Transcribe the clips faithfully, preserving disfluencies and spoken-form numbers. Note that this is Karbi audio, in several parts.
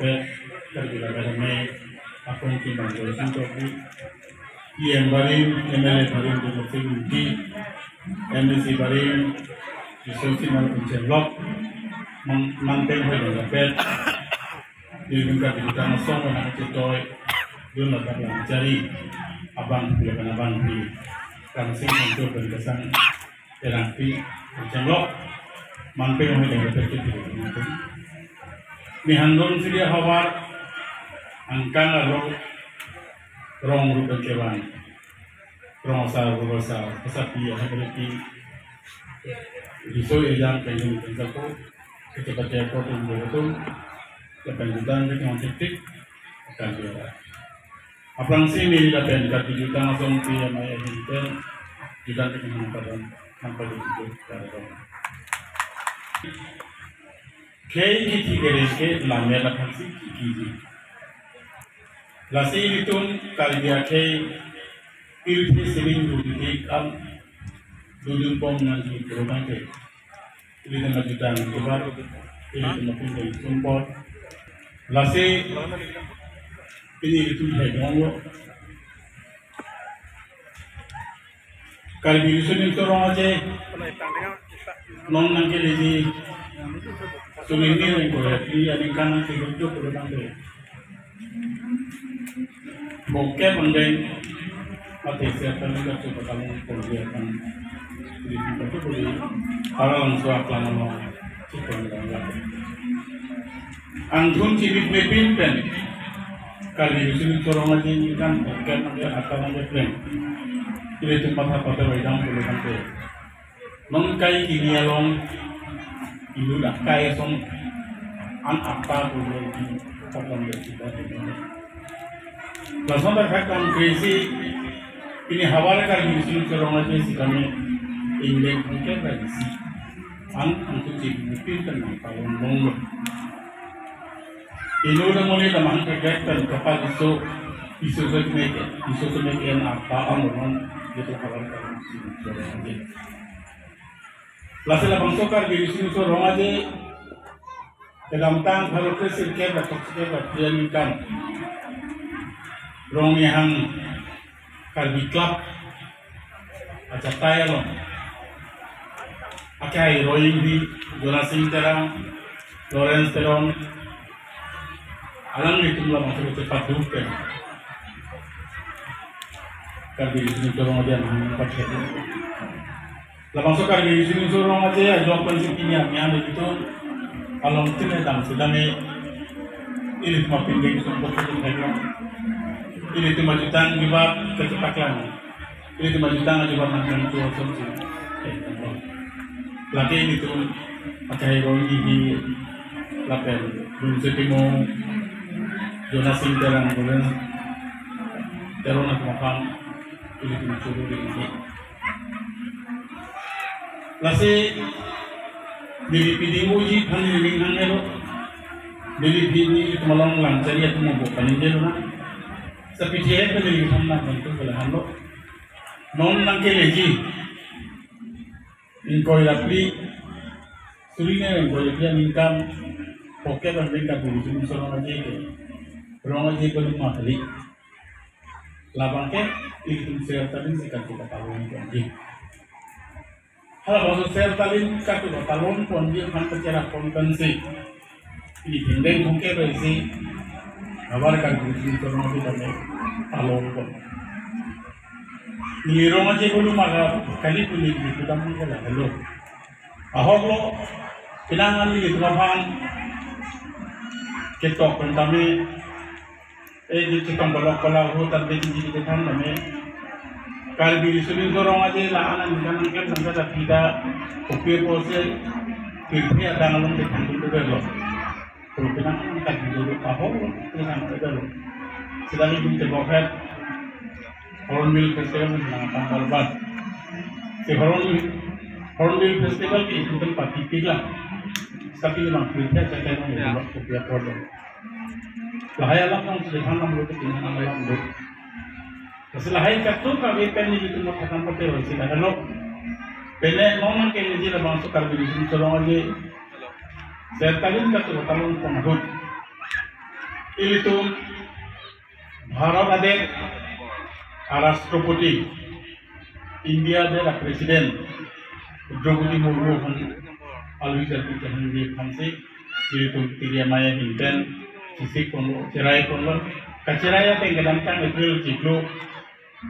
Karbi Anglong Academy, apong kimang Joyce Ingti, E M barim, M L A barim Joseph Ingti, M A C barim Jiso Sinal Kunchenglok, mang mangpeng hoi dong dapet, di bingka bintang song nang chetoi, dun ladak lang chari, abang pula kana bang di, kangsing kantur dan kasang, erang pi, Kunchenglok, mangpeng hoi dong dapet chetoi. Ni handon sili havar, angkang aro, rong rupen kewan. Rong asar, rong asar, kasapi, ahabriti. Jiso ejang penjung penjapo, kecepat japo tum berutum, kepenjutan ke kong titik, akan biara. Aphrangsi neli lapen karbi jutang asong pi amai ahin pen, jutang ke kong padam, kong padam itu, padam. Khei kithi kereng ke lammet aphansi kikiji. Lasi ilitum Karbi akhei pirthe sining dun dik an dundun pon nangji pulotangte, ilitum ajutang kebat, ilitum apin dun sumpot. Lasi pini ilitum hai donglo. Karbi Riso Nimso Rong Aje, non nangkeleji, suning ni reng ko ya, di aningkan nang tidur tu kulo nang deh. Bokep angdeng, mati siap kan nang kacu bakal nang kulo ya kan. Di tempat tu kulo, para langsung aklan nama, cikon dan lain. Angthun chibit mepin pen, Karbi Riso Nimso Rong Aje ningkan bokep nangke atta nangke pleng. Ilitum patha patha baidam pulotangte. Nonkai kini along inut akai asong an atta pulotangte. Lason ta khak kam kresi pini havar Karbi Riso Nimso Rong Aje sitame ingleng bokep lagi si. An angthun chibit mepin pen nangpalong longlo. Inut amonit amahang kekek pen kapal iso, iso semek, iso semek en apa amonon gitu kawan-kawan. Lasi labangso Karbi Riso Nimso Rong Aje, kedamtang pharo kre sirkep, batok sirkep, baprian ningkan. Rong Nihang Karbi Club achatai along akhai roi hi Jonasing Terang, Lawrence Teron, alanglitum labangso chepaduk pen Karbi Riso Nimso Rong Aje nangpachek. Labangso Karbi Riso Nimso Rong Aje ajok pensi pini arni an itu along tin edam sedang e ilitum apin deng sumpot sumpot thek long. Ilitum ajutang kebat kachepaklang. Ilitum ajutang ajubat nangkangtu asonsi. Lake ilitum akhai roi hi lapen Bumse Timung, Jonasing Terang, Lawrence Teron atum aphan ilitum churu di ini. Lasi neli piding uji aphan neli ning hang elo. Neli pini ilitum along lang chari atum abo paning jelo na. Sapi jehek neli than na bantu belahan lo. Non nangkeleji ingkoi ra phli, suri ne ingkoi ra phli aningkan poke bang ring Karbi Riso Nimso Rong Aje ke. Rong Aje belum mahali. Labang ke ilitum Ser Talin si katu katalon ponji. Halabangso Ser Talin katu katalon ponji aphan kachera pon pensi. Ili pindeng hongke pensi. Havar Karbi Riso Nimso Rong Aje kami talon pon. Neli Rong Aje bulu maga kali puni di kudam mangkala helo. Ahok lo, pinangan nelitum aphan ketok pen tame, eh, di tukang balok pala ho, tame di di kethan tame. Karbi Riso Nimso Rong Aje la anan kan kan nang kata kita, kopi pose, pirthe adang along kethan tu belo. Kalau pinangan kan dulu ahok lo, pinangan tu belo. Sedang itu tebok het. Hornbill Festival nang tanggal empat. Si Horn, Hornbill Festival ke itu kan pati pila. Tapi memang kerja saya kan Ya. Memang kerja produk. Lahai alam nang sudah hanam lu, kita hanam alam lu. Kasi lahai katu kami pen ni itu mau katan pakai wasi lahai lo. Pene mau nang kene ji labangso Karbi Riso Nimso Rong Aje. Ser Talin katu talon pon ahut. Ilitum Bharat adet a Rashtrapati, India adet a President Droupadi Murmu aphan alwi jarpi kehangji aphansi ilitum Tiri Amei ahin pen chesik ponlo, cherai ponlo. Kacherai ateng kedamtang April chiklo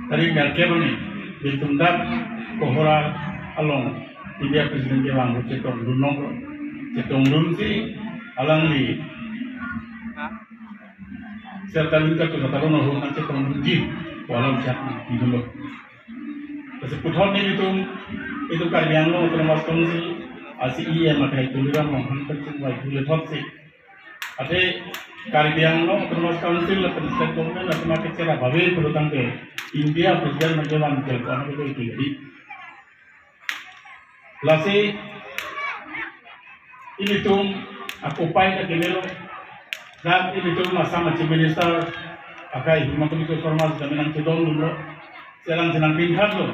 tarik nerkep arni, ilitum dak Kohora along India President kevang ahut chetongdun nanglo. Chetongdunsi alangli serta lingka tu kata rono ho nang chetongdunji pu alam chak pidunlo. Lasi puthot nelitum, itum Karbi Anglong Autonomous Council a CEM akhai Tuliram Ronghang pen chingvai pule thotsi, athe Karbi Anglong Autonomous Council lapen State Government lapen akhai chera bave pulo tangte India President nangkevan ke ko-an ke iti di. Lasi ilitum akopai ta kemelo. Dan ilitum Assam Chief Minister akhai Himanta Biswa Sarma sitame nangchedondunlo. Selang senang pingkhatlo.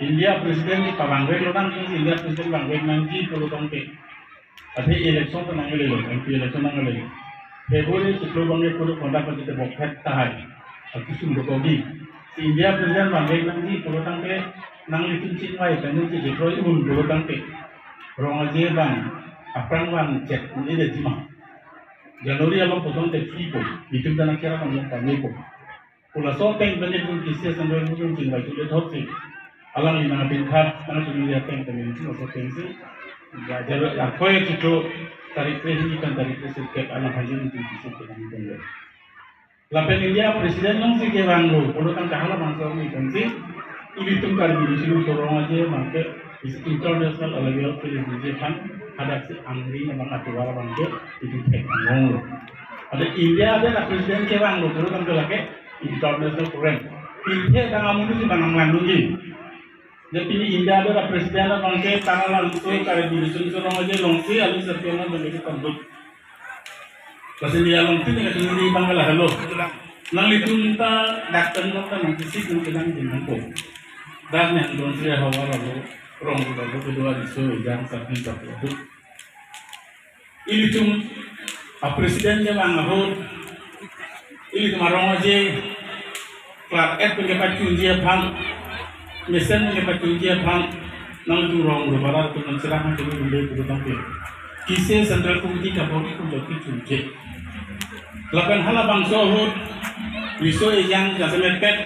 India President ni pavangveklo nang, India President vangvek nangji pulo tangte, athe election ta nanglelo, MP election nanglelo. February chiklo bangke puro konda pajite bokhet tahai. Akusum dokogi. Si India President vangvek nangji pulo tangte, nanglitum chingvai pen nangchedeploy un pulo tangte, Rong Aje abang aphrang vangchet un-edetji ma? January along kosonte free po, itum ta nangkera nang long pame po. Pu laso ateng pen itum KCS Central itum chingvai chule thotsi, alangli nangpingkhat, nangchingvai ateng pen itum laso atengsi, ya, ya, ya, koi chiklo tarik kre-hini pen tarik kre-sirkep along hanjin itum KCS Central itum. Lapen India President alongsi kevanglo pulo tangte halabangso arni pensi ilitum Karbi Riso Nimso Rong Aje abangke international level ke ilitum je aphan hadaksi angring abang atovar abangke itum thek anglonglo. Athe India adet a President kevanglo pulo tangte lake international forum. Pini tang amonit si bang nanglang nangji. Jadi pini India adet a President abangke Taralangso Karbi Riso Nimso Rong Aje alongsi alangli serpion abangke tondut. Lasi neli along tin ka chunri abang lahelo. Nanglitum ta dak pen ta nangkisik nangkedam din nangpo. Dak ne Hangdon Sri havar alo, rong alo, kedua riso ejang sapi sapi adu. Ilitum a President kevang ahut, ilitum a Rong Aje, Class eight pen kepachunji aphan, mesen pen kepachunji aphan, nangtum rong ru barat tum nangcherang nangtum undai kudu tangke. KCS Central Committee kabor-i kum jok kechunche. Lapen halabangso ahut, riso ejang jasemet pet,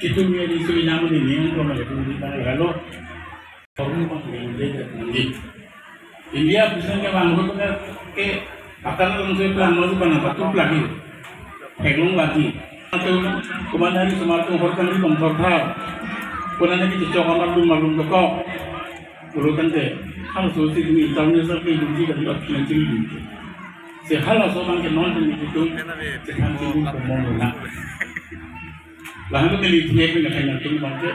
kitum ye riso ejang muni ning koma kitum di tang halo. Forum abang ke India ke nangji. India President kevang ahut ke akan along sui plan mau bana patu lagi. Theklong lagi. Atu kumandari sumatu horkan ri bang thor thar. Kunana ki chok amar dum malum dokok. Pulo tangte halaso si dumi international ke dunji kali option chili dunji. Si halaso abangke non dunji tu si than chili komon na. Lahan tu neli thiek neli akan nangtum abangke.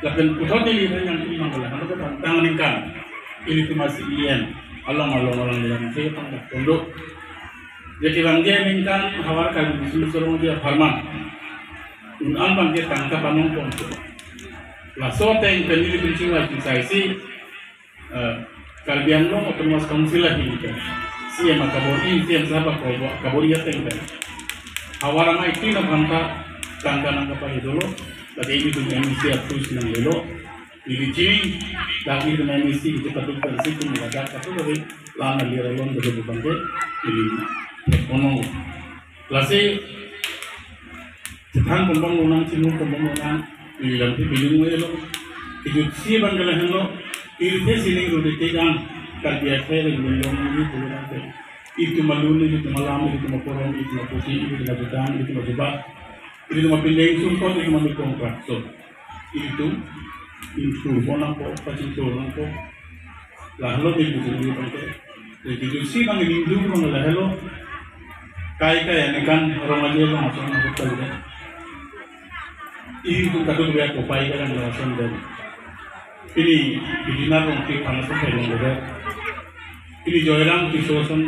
Lapen puthot neli akan nangtum abangke lahan tu tangtang ningkan. Ilitum a CEM along along along yang si tang kondo. Jadi bang dia ningkan havar Karbi Riso Nimso Rong Aje apharman. Un-an abangke tangka panong pon. Laso ateng pen nelitum chingvai chingsai si, eh, Karbi Anglong Autonomous Council ahin pen CEM akabor-i, CEM sahab akabor-i ateng pen havar amei tin aphan ta tangka nangkapahidolo, lake ilitum MAC approve nanglelo, ili chini, dak ilitum MAC itu kaduk pen si tum ladak kaduk lagi, lana lira lon dulu bukan ke, ili ekonomi. Lasi, chethan kombang lonang, chingrum kombang lonang, neli lamthe biling welo. Kejutsi abang ke lahenlo, ili the sining rudi tegang, Karbi akhai ring ring long ni pulo nangte. Itum alun, itum alam, itum aporom, itum apusi, itum ajutang, itum ajuba, itum apindeng sumpot, itum amikong krakso. Itum, intu, bonang ko, pachintu nang ko. Lahelo di buku ni bangke. Jadi tu si bang ini tu bang lahelo. Kai kai ini kan Rong Aje bang asal nak betul deh. Ini tu katu dia kopai kan asal deh. Ini di dinar rong ti panas sampai long deh. Ini Joyram Tisso ason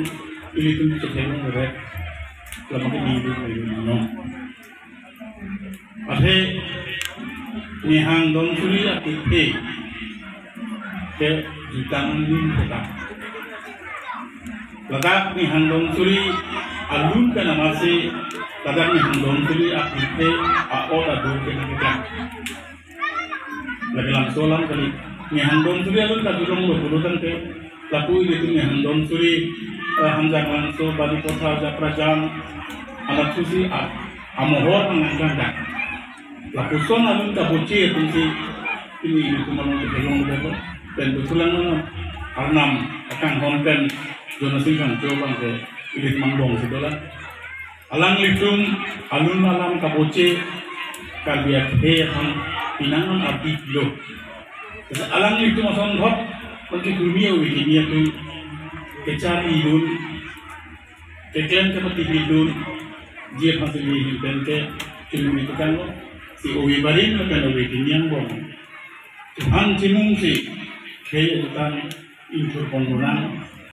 ini tu sampai long deh. Lama ke minggu ini no. Athe nihang dong suri athe ke jutang lim kota. Ladak nihang dong suri Alun pen amatsi ladak Nihang Donsuri apite a-ot adur ke nangkethan. Lake labangso alam kali. Nihang Donsuri alun kajurong lo pulo tangte, lapu ilitum Nihang Donsuri, eh, Hamjang Langso, Bali Kotha, Japrajang, alathusi a, amohor nangkethan. Lapuson alun kaboche atumsi pini ilitum along kejurong lo. Pen betulang nang Arnam akanghon pen Jonasing Phangcho abang ke ilitum angbong si dolang. Alanglitum alun alam kaboche Karbi akhei aphan pinangan ardi lo. Alanglitum asonthot bangke kurmi awi kimi atum kecharlidun, keklem kepatibidun, ji aphan si neli ahin pen ke chunumi tukang lo. Si ovi barim lapen ovi kimi angbong, Tuhan chimung si khei adukan ingthur pon lonang,